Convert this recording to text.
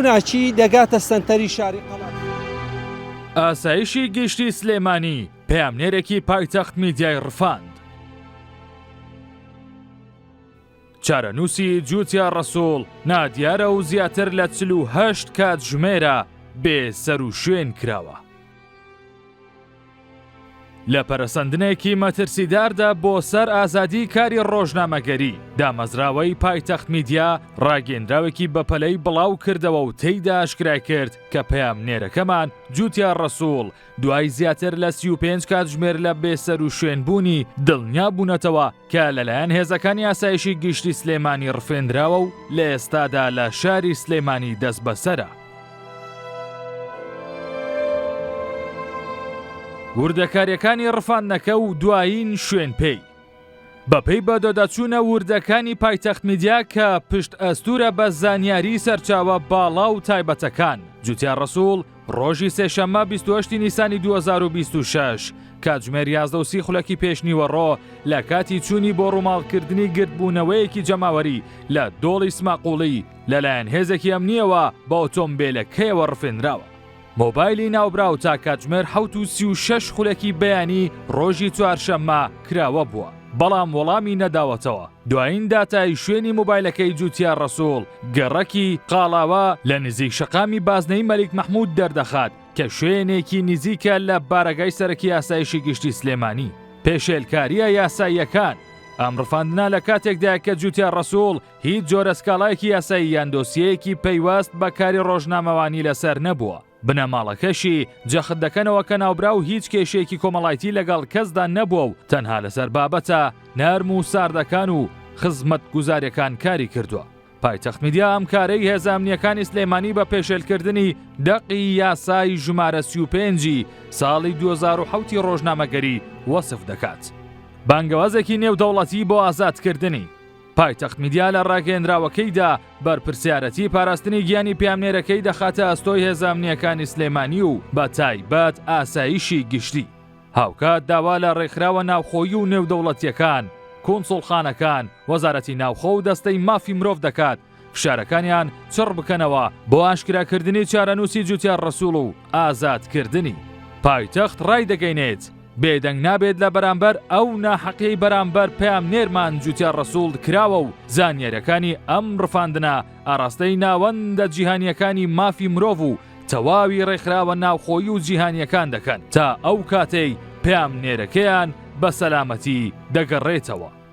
ڕووناکی دەگاتە سەنتەری شاری قەڵادزێ. ئاسایشی گشتی سلێمانی پەیامنێرێکی پایتەخت میدیای ڕفاند. چارەنووسی جووتیار ڕەسووڵ نادیارە و زیاتر لە 48 کاتژمێرە بێ سەروشوێن کراوە. لە پەرەسەندنێکی مەترسیداردا بۆ سەر ئازادی کاری ڕۆژنامەگەری، دامەزراوەی پایتەخت میدیا ڕاگەیەندراوێکی بەپەلەی بڵاو کردەوە و تێیدا ئاشکرای کرد کە پەیامنێرەکەمان جوتیار ڕەسووڵ دوای زیاتر لە 35 کاتژمێر لە بێسەروشوێنبوونی دڵنیا بوونەتەوە کە لەلایەن هێزەکانی ئاسایشی گشتی سلێمانی ڕفێندراوە و لە ئێستادا لە شاری سلێمانی دەستبەسەرە. وردەکارییەکانی ڕفاندنەکە و دوایین شوێن پێی. بەپێی بەدواداچوونە وردەکانی پایتەخت میدیا کە پشت ئەستوورە بە زانیاری سەرچاوە باڵا و تایبەتەکان، جوتیار ڕەسوڵ ڕۆژی سێشەممە 28 نیسانی 2026 کاتژمێر 11 و سی خولەکی پێشنیوەڕۆ لە کاتی چوونی بۆ ڕووماڵکردنی گردبوونەوەیەکی جەماوەری لە دۆڵی سماقوڵی لەلایەن هێزێکی ئەمنییەوە بە ئۆتۆمبێلەکەیەوە ڕفێنراوە. مۆبایلی ناوبراو تا کاتژمێر 7:36 خولەکی بەیانی ڕۆژی چوارشەممە کراوە بووە، بەڵام وەڵامی نەداوەتەوە. دوایین داتای شوێنی مۆبایلەکەی جوتیار ڕەسوڵ، گەڕەکی قاڵاوە لە نزیک شەقامی بازنەی مەلیک مەحمود دەردەخات کە شوێنێکی نزیکە لە بارەگای سەرەکی ئاسایشی گشتی سلێمانی. پێشێلکارییە یاساییەکان، ئەم ڕفاندنە لە کاتێکدایە کە جوتیار ڕەسوڵ هیچ جۆرە سکاڵایەکی یاسایی یان دۆسیەیەکی پەیوەست بە کاری ڕۆژنامەوانی لەسەر نەبووە، بنەماڵەکەشی جەخت دەکەنەوە کە ناوبراو هیچ کێشەیەکی کۆمەڵایتی لەگەڵ کەسدا نەبووە و تەنها لەسەر بابەتە نەرم و ساردەکان و خزمەتگوزاریەکان کاری کردووە. پایتەخت میدیا ئەم کارەی هێزە ئەمنییەکانی سلێمانی بە پێشێلکردنی دەقی یاسای ژمارە 35 ی ساڵی 2007 ی ڕۆژنامەگەری وەسف دەکات. بانگەوازێکی نێودەوڵەتی بۆ ئازادکردنی. پایتەخت میدیا لە ڕاگەیەندراوەکەیدا بەرپرسیارەتی پاراستنی گیانی پەیامنێرەکەی دەخاتە ئەستۆی هێزە ئەمنییەکانی سلێمانی و بە تایبەت ئاسایشی گشتی. هاوکات داوا لە ڕێکخراوە ناوخۆیی و نێودەوڵەتییەکان، کونسوڵخانەکان، وەزارەتی ناوخۆ و دەستەی مافی مرۆڤ دەکات فشارەکانیان چڕ بکەنەوە بۆ ئاشکراکردنی چارەنووسی جوتیار ڕەسوڵ و ئازادکردنی. پایتەخت ڕایدەگەینێت، بێدەنگ نابێت لە بەرامبەر ئەو ناحەقیەی بەرامبەر پەیامنێرمان جوتیار ڕەسوڵ کراوە و زانیاریەکانی ئەم ڕفاندنە ئاڕاستەی ناوەندە جیهانیەکانی مافی مرۆڤ و تەواوی ڕێکخراوە ناوخۆیی و جیهانیەکان دەکەن تا ئەو کاتەی پەیامنێرەکەیان بە سەلامەتی دەگەڕێتەوە.